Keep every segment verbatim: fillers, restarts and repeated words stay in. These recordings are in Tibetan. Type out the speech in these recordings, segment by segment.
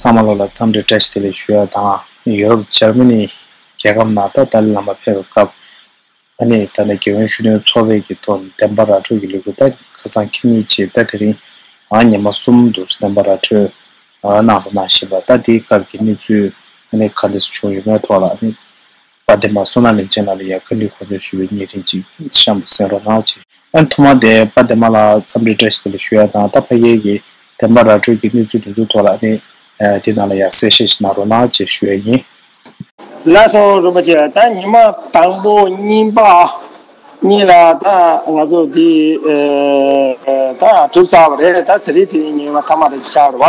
ཚང་མ་ལོ་ལ་འཚམས་འདྲི་བཀྲ་ཤིས་བདེ་ལེགས་ཞུ་ཡ་དང་། ཡུ་རོབ་འཇར་མ་ནི་རྒྱལ་ཁབ་ནང་ད་ཏཱ་ལའི་བླ་མ་ཕེབས་པའི་སྐབས། ཨ་ནི་ད་ནི་རྒྱལ་ཡོངས་གཞོན་ནུའི་ཚོགས་པའི་གི་ཐོག་ནས་བདེན་པ་ར་སྤྲོད་ཀྱི་ལས་འགུལ་ད་ཁ་སང་ཁེ་ཉིན་བྱས། ད་དེ་རིང་ཨ་ཉི་མ་གསུམ་འདུག་བདེན་པ་ར་སྤྲོད་ཨ་གནང་དང་གནང་བཞིན་པ། ད་དེའི་སྐབས་ཀྱི་གནས་ཚུལ་ཨ་ནི་ག་འདྲ་བྱུང་ཡོད་མེད་ཐོག་ལ་ཨ་ནི་པ་དེ་མ་བསོད་ནམས་ལེགས་བྱེད་ལགས་ལ་ཡ་བཀའ་འདྲི་གོ་བསྡུར་ཞུ་བའི་བརྙན་འཕྲིན་ཅིག་གཤམ་དུ་གསན་རོགས་གནང་ཅིག་ཨ་ཐོག་མ་དེ་པ་དེ་མ་ལ་འཚམས་འདྲི་བཀྲ་ཤིས་བདེ་ལེགས་ཞུ་ཡ་དང་། ད་ཕ་གིའི་གི་བདེན་པ་ར་སྤྲོད་ཀྱི་གནས་ཚུལ་དེ་ཚོའི་ཐོག་ལ་ཨ་ནི་དེ་ནང་ལ་ཡ་གསལ་བཤད་ཞིག་གནང་རོགས་གནང་ཅེས་ཞུ་ཡ་ཡིན། ལགས་སོ་རིན་པོ་ཆེ། ད་ཉི་མ་དང་པོ་གཉིས་པ་གཉིས་ལ་ད་ང་ཚོ་དེ་ད་གྲུབ་ཚར་བ་རེད། ད་དེ་རིང་དེ་ཉི་མ་མཐའ་མ་རེད་ཆགས་རེད་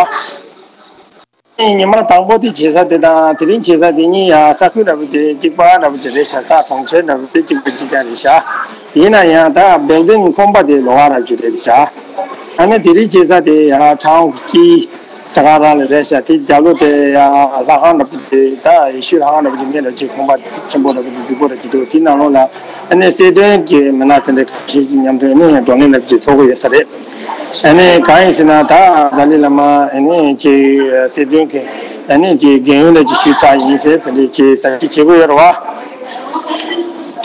བ། ཉི་མ་དང་པོ་དེ་བྱེད་ས་དེ་དང་དེ་རིང་བྱེད་ས་དེ་གཉིས་ཡང་ས་ཁུལ་འདྲ་པོ་དེ་གཅིག་པ་འདྲ་པོ་ཅིག་རེད་ཤག་ད་གྲོང་ཁྱེར་འདྲ་པོ་དེ་གཅིག་པ་གཅིག་རྐྱང་རེད་ཤག་ཡིན་ན་ཡང་ད་བེལ་ཌིང་ཁང་པ་དེ་ལོགས་ཀ་ར་ཅིག་རེད་ཤག་ཨ་ནི་དེ་རིང་བྱེད་ས་དེ་ཡང་ཁྲའོ་ཀི་ད་ག་རང་ལ་རེད་ཤག་དེ་རྒྱབ་ལོགས་དེ་ཡང་ལྷ་ཁང་འདྲ་པོ་དེ་ད་ཡེ་ཤུའི་ལྷ་ཁང་འདྲ་པོ་ཅིག་མེད་ལ་ཅིག་ཁང་པ་ཆེན་པོ་འདྲ་པོ་དེ་རྫིག་པོ་འདྲ་ཅིག་འདུག་དེའི་ནང་ལོགས་ལ། ཨ་ནི་སྲིད་དོན་གྱི་མི་སྣ་དེ་འདྲ་ཁ་ཤས་ཀྱིས་མཉམ་དུ་ཨ་ནི་བགྲོ་གླེང་ལབ་ཀྱི་ཚོགས་ཀྱི་ཡོད་ས་རེད། ཨ་ནི་གང་ཡིན་ཟེར་ན་ད་ཏཱ་ལའི་བླ་མ་ཨ་ནི་ཅིག་སྲིད་དོན་གྱི་ཨ་ནི་ཅིག་རྒན་ཡོལ་ལ་ཅིག་ཞུས་ཚར་ཡིན་ཟེར་དེ་འདྲ་ཅིག་ཟེར་གྱི་བྱེད་དགོས་ཡོད་རེད་བ།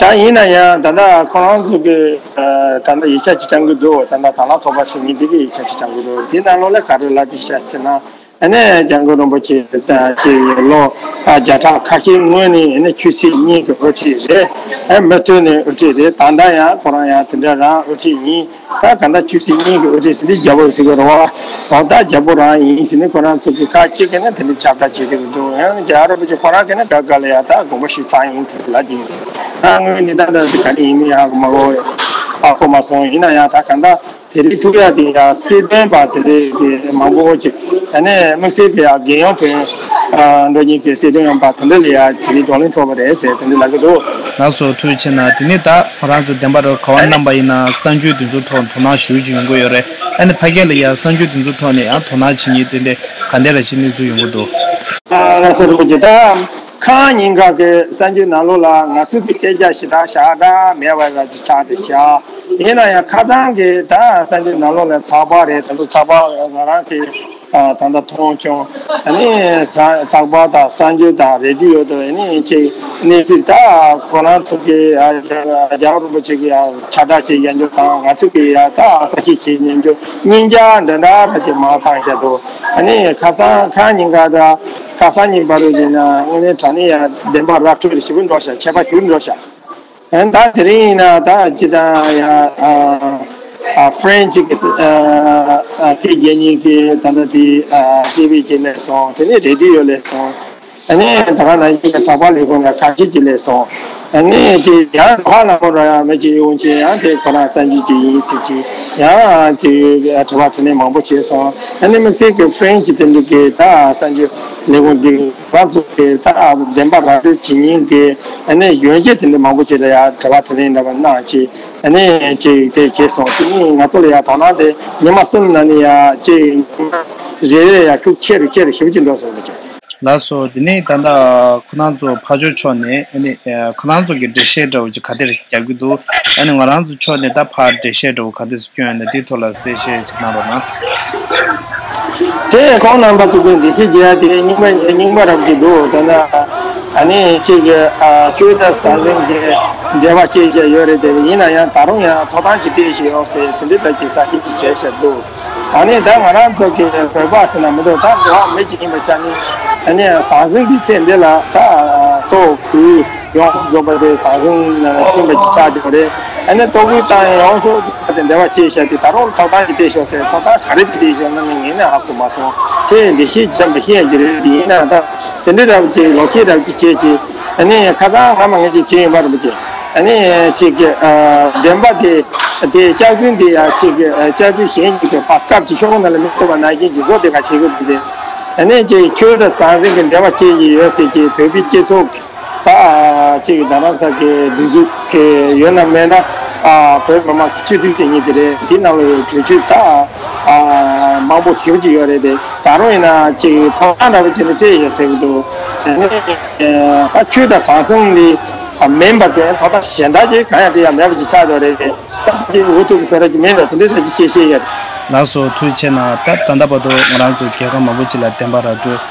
ད་ཡིན་ན་ཡང་ད་ལྟ་ཁོ་རང་ཚོ་གི་ད་ལྟ་ཡིག་ཆ་ཅིག་བཅང་གི་འདུག་ད་ལྟ་དྭང་བླངས་ཚོགས་པ་ཞིག་ཡིན་དེ་གི་ཡིག་ཆ་ཅིག་བཅང་གི་འདུག་དེའི་ནང་ལོགས་ལ་ག་རེ་ལབ་ཀྱི་ཤག་ཟེར་ན། ཨ་ནི་སྐྱབས་མགོན་རིན་པོ་ཆེ་ད་ཅིག་ལོ་བརྒྱ་ཕྲག་ཁ་ཤས་སྔོན་ནས་ཨ་ནི་ཆོས་སྲིད་གཉིས་ཀྱི་དབུ་ཁྲིད་རེད། ཨ་མུ་མཐུད་ནས་དབུ་ཁྲིད་རེད། ད་ལྟ་ཡང་ཁོ་རང་ཡང་དེ་འདྲ་རང་དབུ་ཁྲིད་ཡིན། ད་ག་ད་ཆོས་སྲིད་གཉིས་ཀྱི་དབུ་ཁྲིད་ཟེར་དུས་རྒྱལ་པོ་ཟེར་གི་རེད་བ། འོ་ད་རྒྱལ་པོ་རང་ཡིན་ཟེར་ནས་ཁོ་རང་ཚོ་གི་ཁ་ཅིག་གིས་ནི་དེ་འདྲ་ཁྱབ་བསྒྲགས་བྱེད་ཀྱི་འདུག་ཡང་རྒྱལ་བ་རིན་པོ་ཆེ་ཁོ་རང་གིས་ནི་ག་ག་ལ་ཡང་ད་དགོངས་པ་ཞུས་ཚར་ཡིན་དེ་ལབ་ཀྱི་ཡིན། ད་དངོས་གནས་ད་ད་ག་རེ་ཡིན་མིན་ཡང་མ་གོ་ཨ་གོ་མ་སོང་། ཡིན་ན་ཡང་ད་ག་ད། དེ་རིང་ཐུག་ཡ་དེ་ཡང་སྲིད་དོན་པ་དེ་འདྲའི་དེ་མང་པོ་ཅིག་ཨ་ནི་དམིགས་བསལ་དེ་ཡང་རྒྱལ་ཡོངས་དོན་འགྲོ་མཁན་གྱི་སྲིད་དོན་པ་དེ་འདྲ་ལ་ཡང་དེ་རིང་བགྲོ་གླེང་ཚོགས་པ་རེད་ཟེར་དེ་འདྲ་ལབ་ཀྱི་འདུག་ལགས་སོ་ཐུགས་རྗེ་ཆེ་གནང་། དེ་ནས་ད་ང་རང་ཚོ་བདེན་པ་རེད་ག་བ་གནང་པ་ཡིན་ན་གསར་འགྱུར་དེ་ཚོ་ཐོག་དོ་སྣང་ཞེ་པོ་ཅིག་ཡོང་གི་ཡོད་རེད། ཨ་ནི་ཕ་གི་ལ་ཡང་གསར་འགྱུར་དེ་ཚོ་ཐོག་ནས་ཡང་དོ་སྣང་བྱེད་མཁན་དེ་འདྲ་ག་འདྲ་རེ་ཞིག་གནས་ཚུལ་ཡོང་གི་འདུག་ལགས་སོ་རིན་པོ་ཆེ། ད་ཁ་ཉིན་ག་གི་གསར་འགྱུར་ནང་ལོགས་ལ་ང་ཚོ་གི་སྐད་ཆ་ཞེ་དྲག་ཞེ་དྲག་མེད་པ་ར་ཅིག་ཆགས་བསྡད་ཤག་ཡིན་ན་ཡང་ཁ་སང་གི་ད་གསར་འགྱུར་ནང་ལོགས་ལ་ཚགས་པར་རེད། ད་ཚོ་ཚགས་པར་ང་རང་གི་ཨ་ད་ལྟ་མཐོང་བྱུང་། ཨ་ནི་ཚགས་པར་དང་གསར་འགྱུར་དང་རེ་ཌི་ཡོ་དང་ཨ་ནི་ཅིག་གནས་ཚུལ་ད་ཁོ་རང་ཚོ་གི་ཨ་རྒྱལ་བ་རིན་པོ་ཆེ་གི་ཨ་ཁྱབ་བསྒྲགས་བྱེད་ཡ་འགྱོ་དང་ང་ཚོ་གི་ཡ་ད་གསར་ཤོག་བྱེད་ཡ་འགྱོ་སྙིང་རྗེ་འདྲ་འདྲ་ར་ཅིག་མ་བཏང་བཞག་འདུག་ཨ་ནི་ཁ་སང་ཁ་ཉིན་ག་ད་ཁ་སང་ཉིན་པ་རུ་ཡིན་ན་དངོས་གནས་དྲང་གནས་ཡ་བདེན་པ་ར་འཕྲོད་ཞེ་པོ་འགྲོ་ཤག་ཁྱད་པར་ཞེ་པོ་འགྲོ་ཤག་ཨ་ནི་ད་དེ་རིང་ཡིན་ན་ད་ཅི་ད་ཡ་ཨ་ཨ་ཧྥ་རན་ཆི་གི་ཨ་ཨ་ཁེ་རྒྱལ་ཉིན་གི་ད་ལྟ་དེ་ཨ་ཅེ་བི་ཅེ་ལས་སོང་། དེ་ནས་རེ་ཌི་ཡོ་ལས་སོང་། ཨ་ནི་ད་ག་ནང་བཞིན་ཚགས་པར་ལས་ཁུངས་ལ་ཁ་ཤས་ཅིག་ལས་སོང་། ཨ་ནི་ཅིག་ཡང་ལོ་ཧ་ལ་མོ་ར་ཡང་མི་ཅིག་ཡོང་ཆེ་ཡང་དེ་ཁོ་རང་གསར་འགྱུར་ཅིག་ཡིན་ཟེར་ཅིག་ཡང་ཅིག་དྲི་བ་དྲིས་ལན་མང་པོ་བྱས་སོང་། ཨ་ནི་དམིགས་བསལ་གྱི་ཧྥ་རན་ཆི་དེ་འདྲ་གི་ད་གསར་འགྱུར་ལས་ཁུངས་འདི་ང་ཚོ་གི་ད་བདེན་པ་ར་སྤྲོད་བྱེད་མཁན་གྱི་ཨ་ནི་ཡོན་ཆབ་དེ་འདྲ་མང་པོ་ཅིག་ལ་ཡང་དྲི་བ་དྲིས་ལན་འདྲ་པོ་གནང་ཅིག་ཨ་ནི་ཅིག་དེ་བྱས་སོང་། དེ་ནི་ང་ཚོ་ལ་ཡང་དོ་སྣང་དེ་ཉི་མ་གསུམ་ནང་ནས་ཡང་ཅིག་རེ་རེ་ཡང་ཤུགས་ཆེ་རུ་ཆེ་རུ་ཞེ་པོ་ཅིག་འགྲོ་སོང་བ་ཅིག་ལགས་སོ། དེ་ནས་ད་ལྟ་ཁོ་རང་ཚོ་ཕར་ཕྱོགས་ཕྱོགས་ནས་ཨ་ནི་ཁོ་རང་ཚོ་གི་འགྲེལ་བཤད་འདྲ་བོ་ཅིག་ག་དེར་རྒྱག་གི་འདུག་ཨ་ནི་ང་རང་ཚོ་ཕྱོགས་ནས་ད་ཕར་འགྲེལ་བཤད་འདྲ་བོ་ག་དེ་སྐྱོན་ཡོད་ན་དེའི་ཐོག་ལ་གསལ་བཤད་ཅིག་གནང་རོགས་གནང་། དེ་ཁོང་རྣམ་པ་ཚོ་གི་འགྲེལ་བཤད་བརྒྱབ་ཡ་དེ་རྙིང་པ་རྙིང་པ་རབ་ཅིག་འདུག་ད་ལྟ་ཨ་ནི་ཅིག་གི་ཆོས་དང་ཟང་ཟིང་གི་འབྲེལ་བ་བཅད་བྱས་ཡོད་རེད། དེ་ཡིན་ན་ཡང་ད་རུང་ཡང་ཐོབ་ཐང་ཅིག་སྤྲད་བཞིན་ཡོད་ཟེར་དེ་འདྲའི་ལྟར་གྱི་གསལ་བཤད་ཅིག་བྱས་བཞག་འདུག་ཨ་ནི་ད་ང་རང་ཚོ་གི་བོད་པ་ཟེར་ན་མི་འདུག་ད་འགྲོ་བ་མི་ཅིག་ཡིན་པའི་ཆ་ནས་ཨ་ནི་ཟང་ཟིང་གི་ཚེ་འདི་ལ་ད་ལྟོ་གོས་ཡོངས་སུ་རྫོགས་པ་དེ་ཟང་ཟིང་ལ་བརྟེན་པ་ཅིག་ཆགས་བསྡད་པ་རེད། ཨ་ནི་ལྟོ་གོས་དང་ཡོངས་སུ་རྫོགས་པ་དེ་འབྲེལ་བ་བཅད་བཞག་དེ་ད་རུང་ཐོབ་ཐང་ཅིག་སྤྲད་ཤོག་ཟེར། ཐོབ་ཐང་ག་རེ་ཅིག་སྤྲད་ཤོག་ན་ནི་ངས་ནི་ཧ་གོ་མ་སོང་། ཁྱེད་འདི་ཤེས་ཀྱི་ཙམ་པ་ཤེས་ཡ་ཅིག་རེད། དེ་ཡིན་ན་ད་དེ་འདྲའི་རབ་ཅིག་ལོག་ཤེས་རབ་ཅིག་བྱས་ཅིག་ཨ་ནི་ཁ་སང་ང་མ་ངེས་ཅིག་བྱས་ཡིན་པ་རེད་པ་ཅིག་ཨ་ནི་ཅིག་གི་ཨ་བདེན་པ་དེ་དེ་སྐྱག་རྫུན་དེ་ཡང་ཅིག་གི་ཨ་སྐྱག་རྫུན་གཞན་གྱིས་གི་ཕར་སྐབས་ཅིག་ཤོག་ཁོག་ནང་ལ་མི་ཐུག་པ་ནང་བཞིན་གྱི་བཟོ་དེ་ག་བྱེད་དགོས་པ་དེ། ཨ་ནི་ཅིག་ཆོས་དང་ཟང་ཟིང་གི་འབྲེལ་བ་བཅད་ཀྱི་ཡོད་ཟེར་གྱི་བོད་པའི་སྤྱི་ཚོགས་ཀྱི་ད་ཅིག་རྡ་རམ་ས་གི་སྒྲིག་འཛུགས་ཀྱི་ཡོད་ན་མེད་ན་ཨ་བོད་མི་མང་གི་སྤྱི་འཐུས་བཅས་གཉིས་དེ་རེད། དེ་ནང་ལ་གྲོས་ཆོད་ད་ཨ་མང་པོ་ཞེ་པོ་ཅིག་ཡོད་རེད་དེ། ད་རུང་ཡིན་ན་ཅིག་ཐོབ་ཐང་འདྲ་པོ་ཅིག་ནི་སྤྲད་ཡོད་ཟེར་གྱི་འདུག་ཟེར་ནས་ད་ཆོས་དང་ཟང་ཟིང་ལས་མིན་པ་དེ་ཐོབ་ཐང་གཞན་དག་ཅིག་གང་ཡང་སྤྲད་ཡ་མེད་པ་ཅིག་ཆགས་ཡོད་རེད་དེ། ད་ཅིག་འུ་ཐུག་གི་བཟོ་འདྲ་ཅིག་མིན་འགྲོ་དེ་འདྲའི་ད་ཅིག་བཤད་བཤད་ཡོད། ལགས་སོ་ཐུགས་རྗེ་ཆེ་གནང་། ད་ད་ལྟ་བར་དུ་ང་རང་ཚོ་རྒྱལ་ཁབ་མང་པོ་ཅིག་ལ་བདེན་པ་ར་སྤྲོད་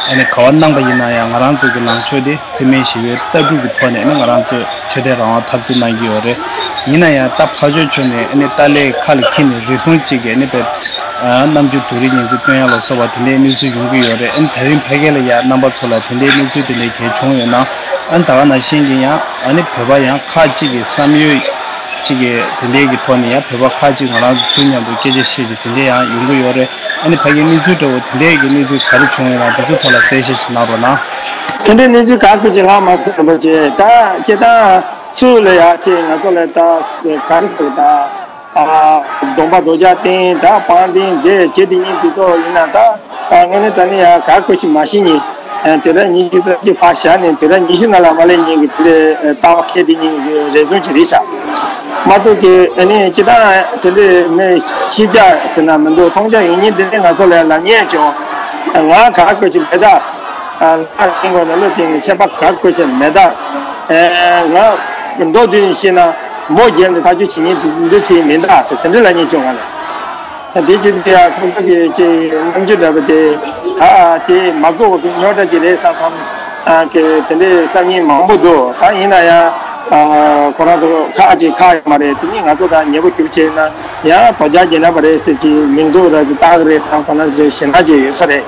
ཨ་ནི་ག་བ་གནང་པ་ཡིན་ན་ཡང་ང་རང་ཚོ་གི་ལངས་ཕྱོགས་དེ་འཚེ་མེད་ཞི་བའི་ལྟ་གྲུབ་ཀྱི་ཐོག་ནས་ཨ་ནི་ང་རང་ཚོས་ཆོས་དད་རང་དབང་འཐབ་རྩོད་གནང་གི་ཡོད་རེད། ཡིན་ན་ཡང་ད་ཕར་ཕྱོགས་ཕྱོགས་ནས་ཨ་ནི་ཏཱ་ལའི་ཁ་ལ་འཁྱེར་ནས་རེ་ཟུང་གཅིག་གིས་ཨ་ནི་བས་རྣམ་འགྱུར་སྡུག་རུས་ངན་ཚིག་སྟོན་ཡ་ལ་སོགས་པ་དེ་འདྲའི་གནས་ཚུལ་ཡོང་གི་ཡོད་རེད། ཨ་ནི་ད་རིང་ཕ་གི་ལ་ཡང་རྣམ་པ་ཚོ་ལ་དེ་འདྲའི་གནས་ཚུལ་དེ་འདྲའི་གལ་བྱུང་ཡོད་ན་ཨ་ནི་ད་ག་ནང་བཞིན་གྱི་ཡང་ཨ་ནི་བོད་པ་ཡང་ཁག་གཅིག་གི་བསམ་ཡོད་གཅིག་གི་དེ་འདྲའི་གི་ཐོག་ནས་ཡང་བོད་པ་ཁག་གཅིག་ང་རང་ཚོ་ཚུར་མཉམ་དུ་སྐད་ཆ་བཤད་ཀྱི་དེ་འདྲའི་ཡང་ཡོང་གི་ཡོད་རེད། ཨ་ནི་ཕ་གིའི་གནས་ཚུལ་འདྲ་བོ་དེ་འདྲའི་གི་གནས་ཚུལ་ག་རེ་བྱུང་ཡོད་ན་དེ་ཚོ་ཐོག་ལ་གསལ་བཤད་ཞིག་གནང་རོགས་གནང་། དེ་འདྲའི་གནས་ཚུལ་ག་གི་ཅིག་ལྷག་མ་སོང་བ་ཅེས་ད་སྤྱིར་བཏང་ཚུར་ལ་ཡ་ཅེས་ང་ཚོ་ལ་ད་ག་རེ་ཟེར་ད་སྡོམ་པ་རྡོ་རྒྱག་སྟེང་ད་པང་སྟེང་འདྲེ་བྱེད་དེ་ཉིན་དེ་ཚོ་ཡིན་ན་ད་དངོས་གནས་ད་ནི་ཡ་ག་གོ་ཅིག་མ་ཤེས་ཉིན་དེ་ར་ཉིན་གཅིག་ཙམ་ཅིག་ཕར་བཞག་ནས་དེ་ར་ཉི་ཤུ་ནང་ལ་མ་ལས་ཉིན་གི་དེ་ལྟ་བ་ཁེལ་དེ་ཉིན་གི་རེ་ཟུང་ཅིག་རེད་ཤག་མ་གཏོགས་ཀྱི་ཨ་ནི་སྤྱིར་བཏང་དེ་འདྲའི་མི་ཤི་རྒྱག་ཟེར་ན་མི་འདུག་མཐོང་རྒྱ་ཡོད་ཉིན་དེ་འདྲའི་ང་ཚོ་ལ་ལབ་ཉན་བྱུང་། ང་ག་གོ་ཅིག་མེད་ད། ལྷ་རིང་གོ་ནས་བློ་བརྟན་ནས་ཁྱད་པར་ག་གོ་ཅིག་མེད་ད། ང་མདོ་དུས་ནས་ཤེས་ན་མོ་རྒྱལ་ནས་ཐག་གཅོད་བྱེད་ཉིན་དེ་འདྲ་ཅིག་མིན་ད་ཟེར་དེ་འདྲ་ལབ་ཉན་བྱུང་ང་ལ། དེ་བྱེད་དུས་ཡང་ཁོང་ཚོ་གི་ཅིག་རྣམ་འགྱུར་འདྲ་པོ་དེ་ད་དེ་མ་གོ་བ་གི་རྙོག་དྲ་ཅིག་རེད་བསམ་བསམ་གི་དེ་འདྲའི་བསམ་ཉིན་མང་པོ་འདུག་ད་ཡིན་ན་ཡང་ཁོ་རང་ཚོ་ཁག་ཅིག་ཁག་ཡོད་མ་རེད། དེ་ནི་ང་ཚོ་དང་ཉེ་པོ་ཞུ་བྱས་ན་ཡང་དོ་རྒྱ་བརྒྱབ་ན་པ་རེད་ཟེར་གྱི་མིང་འདུག་ར་ཅིག་བཏགས་རེད་བསམ་ཁོ་ན་ཅིག་ཞེད་སྣང་ཅིག་ཡོད་ས་རེད།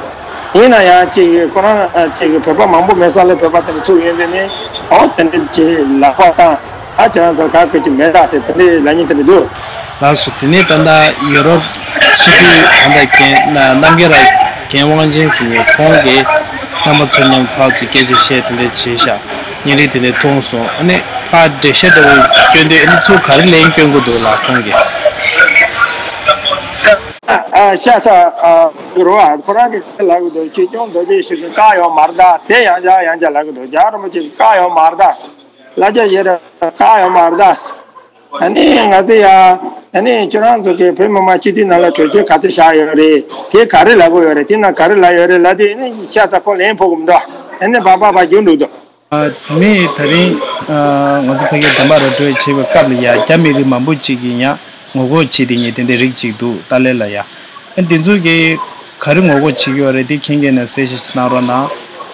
ཡིན་ན་ཡང་ཅིག་ཁོ་རང་ཅིག་བོད་པ་མང་པོ་མེད་ས་ལ་བོད་པ་དེ་འདྲ་ཐུག་ཡོད་དེ་ནི་ཨོ་དེ་འདྲ་ཅིག་ལག་པ་བཏང་ཨ་ཁྱེད་རང་ཚོ་ག་གི་ཅིག་མེད་ད་ཟེར་དེ་འདྲའི་ལབ་ཉིན་དེ་འདྲ་འདུག་ལགས་སོ། དེ་ནས་ད་ལྟ་ཡོ་རོབ་སྤྱི་འཐུས་ད་ལྟ་རྒན་རྣམ་རྒྱལ་ར་རྒན་དབང་ཆེན་ཟེར་ཡས་ཁོང་གིས་རྣམ་པ་ཚོ་མཉམ་ཕར་ཅིག་སྐད་ཆ་བཤད་དེ་འདྲ་བྱས་ཤག་བརྙན་རིས་དེ་འདྲ་མཐོང་སོང་། ཨ་ནི་ཕར་འགྲེལ་བཤད་འདྲ་བོ་སྐྱོན་དུས་ཨ་ནི་ཚུར་ག་རེ་ལན་སྐྱོན་དགོས་འདུག་ལགས་ཁོང་གིས། ཨ་ཤ་ཚ་རོ་ཨ་ཁོ་རང་གི་ལ་གི་འདུག་ཆེ་ཆུང་འདུག་དེ་ཞིག་གི་བཀག་ཡོད་མ་རེད་ད་དེ་ཡང་བྱ་ཡང་བྱ་ལ་གི་འདུག་རྒྱ་རིན་པོ་ཆེ་གི་བཀག་ཡོད་མ་རེད་ད་ལ་རྒྱ་ཡེ་ར་བཀག་ཡོད་མ་རེད་ད། ཨ་ནི་ང་ཚོ་ཡ་ཨ་ནི་ཁྱོད་རང་ཚོ་གི་བོད་མི་མང་སྤྱི་འཐུས་ནང་ལ་གྲོས་ཆོད་ག་ཚོད་བཞག་ཡོད་རེད། དེ་ག་རེ་ལབ་དགོས་ཡོད་རེད། དེ་ནང་ག་རེ་ལབ་ཡོད་རེད་ལབ་དུས་ཨ་ནི་ཤ་ཚ་ཁོ་ལན་ཕོག་གི་མི་འདུག་ཨ་ནི་བག་བག་བག་རྒྱུག་འགྲོ་གི་འདུག་ཨ་ནི་ད་རིང་ཨ་ང་ཚོ་ཕ་གིར་བདེན་པ་ར་སྤྲོད་བྱེད་པའི་སྐབས་ལ་ཡ་རྒྱ་མི་རིགས་མང་པོ་ཅིག་གིས་ཡང་ངོ་རྒོལ་བྱེད་དེ་ཉིད་དེ་འདྲའི་རིགས་ཅིག་འདུག་ཏཱ་ལའི་ལ་ཡ། ཨ་ནི་དེ་ཚོ་གིས་ག་རེ་ངོ་རྒོལ་བྱེད་ཀྱི་ཡོད་རེད། དེ་མཁྱེན་མཁན་ནས་གསལ་བཤད་ཅིག་གནང་རོགས་གནང་།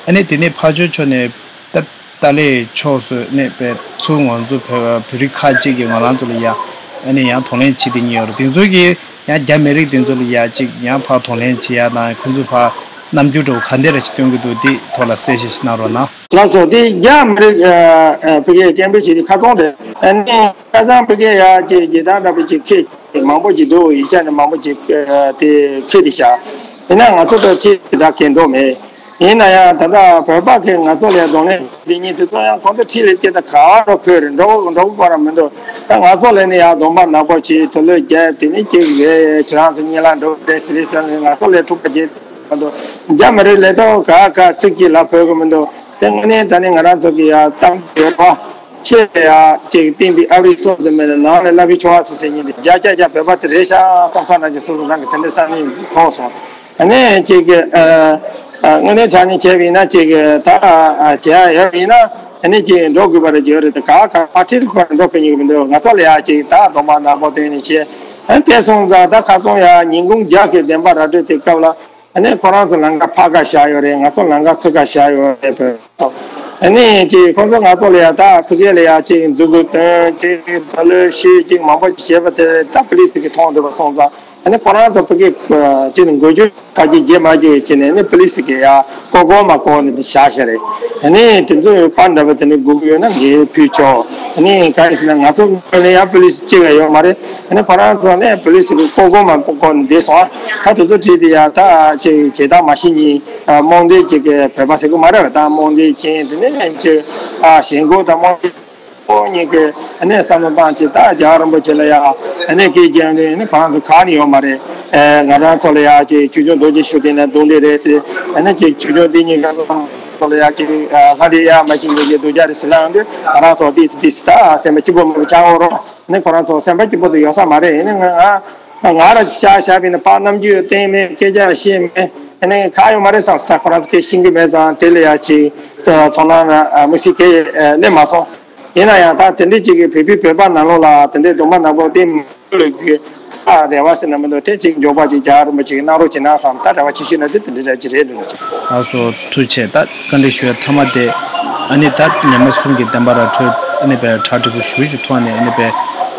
ཨ་ནི་དེ་ནས་ཕར་ཕྱོགས་ཕྱོགས་ནས་ད་ཏཱ་ལའི་ཕྱོགས་སུ་ནས་པའི་ཚུར་ང་ཚོ་བོད་བོད་རིགས་ཁག་ཅིག་གིས་ང་རང་ཚོ་ལ་ཡ་ཨ་ནི་ཡང་གདོང་ལེན་བྱེད་དེ་ཉིད་ཡོད་རེད། དེ་ཚོ་གིས་ཡང་རྒྱ་མི་རིགས་དེ་ཚོ་ལ་ཡ་ཅིག་ཡང་ཕར་གདོང་ལེན་བྱེད་ཡ་དང་ཁོང་ཚོ་ཕར་རྣམ་འགྱུར་འདྲ་བོ་ག་འདྲ་ར་ཅིག་སྟོན་གྱི་འདུག་དེ་ཐོག་ལ་གསལ་བཤད་ཅིག་གནང་རོགས་གནང་། ལགས་སོ། དེ་རྒྱ་མི་རིགས་ཨ་ཨ་ཕ་གིའི་སྐད་འབོད་བྱེད་དུས་ཁ་ཚོན་རེད། ཨ་ནི་ཁ་སང་ཕ་གིའི་ཡ་ཅིག་རྒྱལ་ཐང་འདྲ་པོ་ཅིག་ཁེལ་མང་པོ་ཅིག་འདུག་ཡིག་ཆ་ནི་མང་པོ་ཅིག་ཨ་དེ་ཁེལ་དེ་ཤག་ཡིན་ན་ང་ཚོ་ད་ཅིག་དེ་དག་གལ་འགྲོ་མེད། ཡིན་ན་ཡང་ད་ལྟ་བོད་པ་གིས་ང་ཚོ་ལ་གདོང་ལེན་འདི་ཉིད་དེ་ཚོ་ཡང་ཁོང་ཚོ་ཁྲིད་ལས་སྐྱེ་ད་ག་རོ་ཁོས་རེད་འགྲོ་འགྲོ་གི་གོ་ར་མི་འདུག་ད་ང་ཚོ་ལ་ནི་ཡང་གདོང་པ་ནག་པོ་བྱེད་དུ་ལོས་རྒྱབ་དེ་ནི་ཅིག་རེད་ཁྱེད་རང་ཚོ་གཉིད་ལ་འགྲོ་རེད་ཟེར་རེད་ཟེར་ནས་ང་ཚོ་ལས་འཁྲུག་པ་བྱེད་མི་འདུག་རྒྱ་མི་རིགས་ལས་ཐོག་ག་ག་ཚིག་གཅིག་ལ་བོད་གི་མི་འདུག་དེ་དངོས་གནས་ད་ནི་ང་རང་ཚོ་གི་ཡང་གཏམ་ཡོད་པ། ཆེ་ཡ་ཅིག་བསྟན་པའི་ཨ་རིའི་སོགས་དུ་མེད་ན་ནང་ལས་བླ་བའི་ཆོ་བ་སི་སེ་ཉིན་དེ་རྒྱ་རྒྱ་རྒྱ་བོད་པ་དེ་རེད་ཤག་བསམ་ས་ན་ཅིག་སོ་སོ་རང་གི་དེ་འདྲའི་བསམ་ནས་མཐོང་སོང་། ཨ་ནི་ཅིག་གི་ཨ་ཨ་དངོས་གནས་དྲང་གནས་བྱས་པ་ཡིན་ན་ཅིག་གི་ད་ཨ་བྱས་ཡོད་པ་ཡིན་ན་ཨ་ནི་ཅིག་འགྲོ་དགོས་པ་རེད་ཡོད་རེད། ད་ག་ག་པར་ཊི་ཁོ་རང་འགྲོ་ཕན་ཉིན་གི་མི་འདུག་ང་ཚོ་ལ་ཡ་ཅིག་ད་གདོང་པ་ནག་པོ་སྟོན་ནས་བྱས་ཨ་ནི་དེ་སོང་ཙང་ད་ཁ་ཚོན་ཡ་ཉིན་གུང་རྒྱ་གི་བདེན་པ་ར་སྤྲོད་དེ་སྐབས་ལ། ཨ་ནི་ཁོ་རང་ཚོ་ལམ་ཁ་ཕར་ཁ་བཞག་ཡོད་རེད། ང་ཚོ་ལམ་ཁ་ཚུར་ཁ་བཞག་ཡོད་རེད་བོད་ཚོ། ཨ་ནི་ཅིག་ཁོང་ཚོ་ང་ཚོ་ལ་ཡ་ད་ཕ་གི་ལ་ཡ་ཅིག་མཛུབ་གུ་སྟོན་ཅིག་ད་ལོས་ཤིག་ཅིག་མང་པོ་ཅིག་བྱས་པ་དེ་ད་པུ་ལི་སི་གིས་མཐོང་འདུག་པ་སོང་ཙང་ཨ་ནི་ཁོ་རང་ཚོ་ཕ་གི་ཅིག་ནི་འགུལ་སྐྱོད་ཕ་གི་རྒྱས་མ་རྒྱས་ཅིག་ནས་ཨ་ནི་པུ་ལི་སི་གིས་ཡ་ཀོ་ཀོ་མ་ཀོ་ནས་དེ་བཞག་བཞག་རེད། ཨ་ནི་དེ་ཚོ་པར་འདྲ་པོ་དེ་ནི་དགོས་ཀྱི་ཡོད་ན་ངས་ཕུལ་ཆོག་ཨ་ནི་གང་ཡིན་ཟེར་ན་ང་ཚོ་ནས་ཡ་པུ་ལི་སི་གཅིག་ལ་ཡོད་མ་རེད། ཨ་ནི་ཁོ་རང་ཚོ་ནས་པུ་ལི་སི་གི་ཀོ་ཀོ་མ་ཀོ་ཀོ་ནས་བསྡད་སོང་ཨ། ད་དེ་ཚོ་བྲིས་ཏེ་ཡ་ད་ཅིག་བྱེད་སྟངས་མ་ཤེས་ཉིན་རྨོངས་དད་ཅིག་གི་བོད་པ་ཟེར་གི་མ་རེད་པ། ད་རྨོངས་དད་ཅན་དེ་ནས་ཅིག་ཨ་ཞེན་ཁོག་དང་རྨོངས་དད་ཁོ་གཉིས་ཀྱི་ཨ་ནི་བསམ་བློ་བཏང་ཅིག་ད་རྒྱལ་བ་རིན་པོ་ཆེ་ལ་ཡ་ཨ་ནི་སྐད་རྒྱབ་ནས་ཨ་ནི་ཁོ་རང་ཚོ་ག་ནས་ཡོད་མ་རེད། ཨེ་ང་རང་ཚོ་ལ་ཡ་ཅིག་ཆོས་སྐྱོང་རྡོ་རྗེ་ཞུ་དེ་ནས་རྡུང་དེ་རེད་ཟེར་ཨ་ནི་ཅིག་ཆོས་སྐྱོང་དེ་གཉིས་ཀ་ཚོ་ལ་ཡ་ཅིག་ལྷ་འདྲེ་ཡ་མ་ཤི་ཉིན་གྱི་སྡུག་ཅག་རེད་ཟེར་ལབ་ཡོང་དུས་ང་རང་ཚོ་ཏིས་ཏིས་ད་སེམས་པ་སྐྱིད་པོ་མེད་པ་ཆགས་འོང་རོགས། ནི་ཁོ་རང་ཚོ་སེམས་པ་སྐྱིད་པོ་དུ་ཡོད་ས་མ་རེད། ཡིན་ནའི་ང་ང་ང་ར་ཅིག་ཤ་ཤ་བས་ནི་ཕར་རྣམ་འགྱུར་བསྟན་མེད་སྐད་ཆ་བཤད་མེད་ཡིན་ནའི་ཁ་ཡོད་མ་རེད་བསམ་སོང་། ད་ཁོ་རང་ཚོ་སྐད་ཤེས་ཀྱི་མེད་ཙང་དེ་ལ་ཡ་ཅིག་ཚོ་ཚོ་ནང་ན་མི་སྲིད་སྐད་སླེབས་མ་སོང་། ཡིན་ན་ཡང་ད་དེ་འདྲས་ཅིག་གི་བོད་པའི་བོད་པ་ནང་ལོགས་ལ་དེ་འདྲས་གདོང་པ་ནག་པོ་བསྟན། ལུགས་ཀྱི་ཨ་རེ་བ་ཟེར་ན་མི་འདུག་དེ་ཅིག་མགྱོགས་པ་ཅིག་རྒྱལ་བ་རིན་པོ་ཆེ་གིས་གནང་རོགས་བྱེད་ན་བསམ། ད་རེ་བ་ཆེ་ཤོས་ན་དེ་དེ་འདྲ་ཅིག་རེད་འདུག་ལགས་སོ། ཐུགས་རྗེ་ཆེ། ད་བཀའ་འདྲི་ཞུ་ཡ་མཐའ་མ་དེ། ཨ་ནི་ད་ཉི་མ་གསུམ་གྱི་བདེན་པ་ར་འཕྲོད་ཨ་ནི་པའི་གྲ་འགྲིག་པོ་ཞུ་ཡི་ཐོག་ནས་ཨ་ནི་པའི་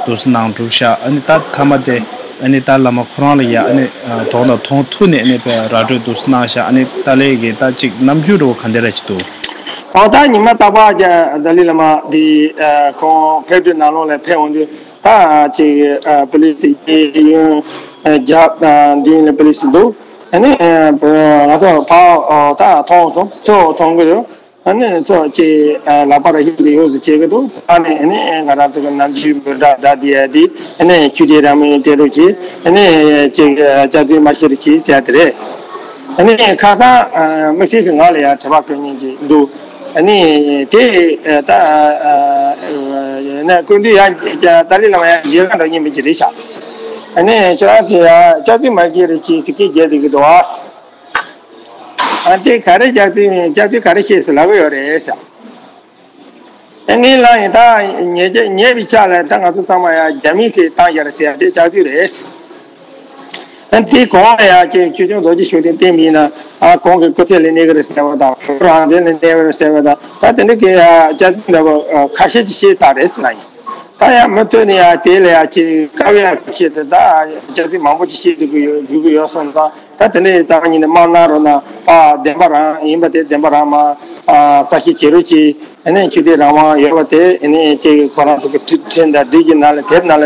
འདུག་སེ་གནང་གྲུབ་ཤག་ཨ་ནི་ད་མཐའ་མ་དེ་ཨ་ནི་ད་བླ་མ་ཁོ་རང་ལ་ཡ་ཨ་ནི་དོགས་དང་མཐོང་ཐུག་ནས་ཨ་ནི་པའི་ར་འཕྲོད་འདུག་སེ་གནང་ཤག་ཨ་ནི་ད་ལས་ཀྱི་ད་ཅིག་རྣམ་འགྱུར་རོ་ག་འདྲ་ཅིག་འདུག་ཨོ་ད་ཉི་མ་རྟག་པར་རྒྱ་ཏཱ་ལའི་བླ་མ་འདི་ཁོང་ཕེབས་འབྲས་ནང་ལོགས་ལ་ཕེབས་འོང་དུས། ད་ཅིག་པུ་ལིས་གཡས་གཡོན་རྒྱབ་འདི་ལ་པུ་ལིས་འདུག་ཨ་ནི་ང་ཚོ་ཕར་ད་མཐོང་སོང་། ཚུར་མཐོང་གི་ཡོད། ཨ་ནི་ཚུར་ཅིག་ལག་པ་ར་ཧིབ་ཙམ་ཡོད་ཟེར་བྱེད་ཀྱི་འདུག་ཨ་ནི་ཨ་ནི་ང་རང་ཚོ་གི་ནམ་རྒྱུན་འབོད་སྒྲ་སྒྲ་འདི་ཡ་འདི་ཨ་ནི་ཆོས་སྡེ་རང་མོས་སྤྲད་རོགས་གྱིས། ཨ་ནི་ཅིག་སྐྱག་རྫུན་མ་བཤད་རོགས་གྱིས་ཟེར་ཡ་དེ་རེད། ཨ་ནི་ཁ་སང་དམིགས་བསལ་གྱི་ང་ལ་ཡང་དྲི་བ་བཀོད་མཁན་ཅིག་འདུག་ཨ་ནི་དེ་ད་ཡིན་ན་སྐུ་མདུན་ཡང་ཏཱ་ལའི་བླ་མ་ཡང་མཇལ་ཁ་འགྲོ་མཁན་མི་ཅིག་རེད་ཤག་ཨ་ནི་ཁྱོད་རང་གིས་ཡང་སྐྱག་རྫུན་མ་བཤད་རོགས་གྱིས་ཟེར་སྐད་རྒྱབ་བསྡད་ཀྱི་འདུག་ཨ། ཨ་དེ་ག་རེ་སྐྱག་རྫུན་སྐྱག་རྫུན་ག་རེ་བཤད་ཟེར་ལབ་ཀྱི་ཡོད་རེད་ཤག་ཨ་ངའི་ལག་ཡིན་ད་ཉེ་ཉེ་བའི་ཆ་ལ་ད་ང་ཚོ་ཚང་མ་ཡང་རྒྱ་མི་གིས་བཏང་ཡ་རེད་ཟེར་ཡ་དེ་སྐྱག་རྫུན་རེད། ཨ་དེའི་གོང་ལ་ཡང་ཅིག་ཆོས་སྐྱོང་རྡོ་རྗེ་ཤུགས་ལྡན་བསྟེན་པ་ཡིན་ན་ཨ་གོང་གི་སྐུ་ཚེ་ལ་གནས་ཀྱི་རེད་ཟེར་བ་དང་རང་བཙན་ལ་གནས་པ་རེད་ཟེར་བ་དང་ད་དེ་འདྲ་གི་ཡང་སྐྱག་རྫུན་འདྲ་པོ་ཁ་ཤས་ཅིག་བཤད་བཏང་རེད་ཟེར་ལབ་ཡིན། ད་ཡང་མུ་མཐུད་ནས་ཡང་དེ་ལ་ཡང་ཅིག་དཀའ་བའི་ཆེད་དུ་ད་སྐྱག་རྫུན་མང་པོ་ཅིག་བཤད་འགྲོ་གི་ཡོད་འགྲོ་གི་ཡོད་བསམ་ད་ད་དེ་འདྲ་ཡིན་ཙང་ཉིད་ནས་མ་གནང་རོགས་གནང་། ཨ་བདེན་པ་རང་ཡིན་པ་དེ་བདེན་པ་རང་མ་ཨ་གསལ་བཤད་བྱེད་རོགས་གྱིས། ཨ་ནི་ཆོས་དད་རང་དབང་ཡོད་པ་དེ་ཨ་ནི་ཅིག་ཁོ་རང་ཚོ་གི་ཁྲི་ཁྲི་འདྲ་སྒྲིག་གི་ནང་ལ་དེབ་ནང་ལ་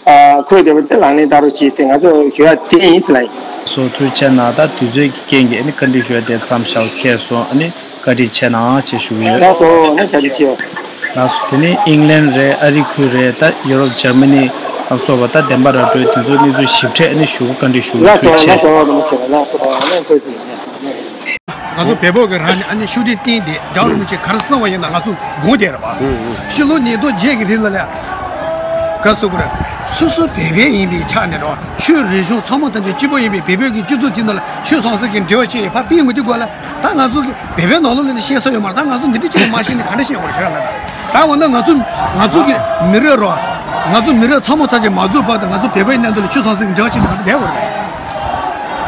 ཨ་འཁོད་བསྡད་པ་དེ་ལག་ལེན་བསྟར་རོགས་གྱིས་ཟེར་ང་ཚོ་ཞུ་ཡ་དེ་ཡིན་ཟེར་ལབ་ཡིན། སོ་ཐུགས་རྗེ་ཆེ་གནང་། ད་དུས་ཚོད་ཀྱི་རྐྱེན་གྱིས་ཨ་ནི་བཀའ་འདྲི་ཞུ་ཡ་དེ་མཚམས་བཞག་གི་སོང་། ཨ་ནི་བཀའ་དྲིན་ཆེ་གནང་ཞེས་ཞུ་གི་ཡོད། ལགས་སོ། ཨ་ནི་བཀའ་དྲིན་ཆེ། ལགས་སོ། དེ་ནི་ཨིང་ལན་རེད། ཨ་རི་ཁུལ་རེད། ད་ཡུ་རོབ་འཇར་མ་ནི་ལ་སོགས་པ་ད་བདེན་པ་ར་སྤྲོད་དེ་ཚོ་གནས་ཚུལ་ཞིབ་ཕྲ་ཨ་ནི་ཞུ་བཀའ་འདྲི་ཞུ། ལགས་སོ། ཐུགས་རྗེ་ཆེ། ལགས་སོ། རིན་པོ་ཆེ་ལགས་སོ། ཨ་ནི་ཐུགས་རྗེ་ཆེ། ང་ཚོ་བལ་པོ་གི་རང་ནས་ཨ་ནི་ཤུགས་ལྡན་བསྟེན་ཏེ་རྒྱལ་བ་རིན་པོ་ཆེ་ག་རེ་གསུངས་པ་ཡིན་ན་ང་ཚོ་དགོངས་ཏེ་རེད་པ། ཕྱི་ལོ་ཉིས་སྟོང་བརྒྱད་ཀྱི་རིང་ལ་ལས་ག་སོ་གོ་རེད། སོ་སོ་བལ་པོ་ཡིན་པའི་ཆ་ནས་རེད་པ། ཆོས་རིག་གཞུང་ཚང་མ་ཐམས་ཅད་གཅིག་པོ་ཡིན་པའི་བལ་པོ་གི་སྤྱི་ཚོགས་དེ་ནང་ལ་ཆོས་ཟང་ཟིང་གི་འབྲེལ་བ་ཅིག་ཡོད་པ་སྤེལ་དགོས་དུས་སྐོར་ལ་ད་ང་ཚོ་གི་བལ་པོའི་ནང་ལོགས་ལ་ཤེས་ས་ཡོད་མ་རེད། ད་ང་ཚོ་འདི་འདྲ་ཅིག་ལ་མ་ཤེས་ནས་ག་འདྲ་ཤེས་དགོས་རེད་ཤོད་ལ་ད། ད་འོ་ན་ང་ཚོ་ང་ཚོ་གི་མི་རབས་རོ། ང་ཚོ་མི་རབས་ཚང་མ་ཚར་གཅིག་མ་རྫོགས་བར་དུ་ང་ཚོ་བོད་པའི་གནས་སྟངས་ལ་ཆོས་ཟང་ཟིང་གི་འབྲེལ་བ་ཅིག་ནང་ཚོ་བསྡད་དགོས་རེད་པས།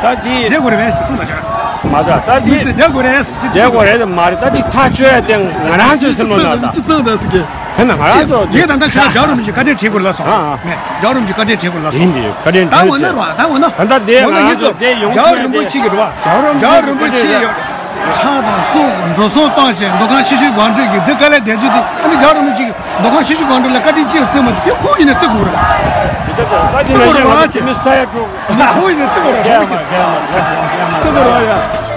ད་དེ་བསྡད་དགོས་རེད་པས་ཞེས་གསུངས་པ་ཞིག་མ་ད་ད་དེ་མི་ཚོས་བསྡད་དགོས་རེད་ཟེར་གྱི་བསྡད་དགོས་རེད་མ་རེད། ད་དེ་ཐག་གཅོད་ཡ་དེ་ང་རང་ཚོའི་སེམས་ལ་ན་ད་ཅི་གསུངས་ད་ཟེར་གི་དེ་ན་ང་རང་ཚོ་དེ་ད་ལྟ་ཁྱོད་རང་རྒྱལ་བ་རིན་པོ་ཆེ་བཀའ་དྲིན་དྲན་དགོས་ལ་སོང་། ཨ་ཨ་མེད་རྒྱལ་བ་རིན་པོ་ཆེ་བཀའ་དྲིན་དྲན་དགོས་ལ་སོང་། ཡིན་དེ་བཀའ་དྲིན་ད་འོ་ན་རོ་ད་འོ་ན་ད་ད་དེ་ང་ང་ཚོ་ཚོ་དེ་ཡོང་རྒྱལ་བ་ཐུབ་རིན་པོ་ཆེ་གི་རེད་པ། རྒྱལ་བ་རིན་པོ་ཆེ་ཡོད། ཕྱག་དང་སོགས་འགྲོ་སོང་བཏང་ཞིང་མདོ་ཁམས་ཆུ་བཞི་སྒང་དྲུག་གི་འདི་དཀའ་ལས་བསྡད་རྒྱུ་དེ་ཨ་ནི་རྒྱལ་བ་རིན་པོ་ཆེ་གིས་མདོ་ཁམས་ཆུ་བཞི་སྒང་དྲུག་ལ་བཀའ་དྲིན་ཅི་ཡང་བརྩི་མ་ཐུབ་དེ་ཁོང་ཡིན་ན་བརྩི་དགོས་རེད། བརྩི་དགོས་རེད་བ་ཅེ། མི་ས་ཡ་དྲུག་མི་ཁོང་ཡིན་ན་བརྩི་དགོས་རེད། ཁོང་ཡིན་ན་བརྩི་དགོས་རེད་ཡ།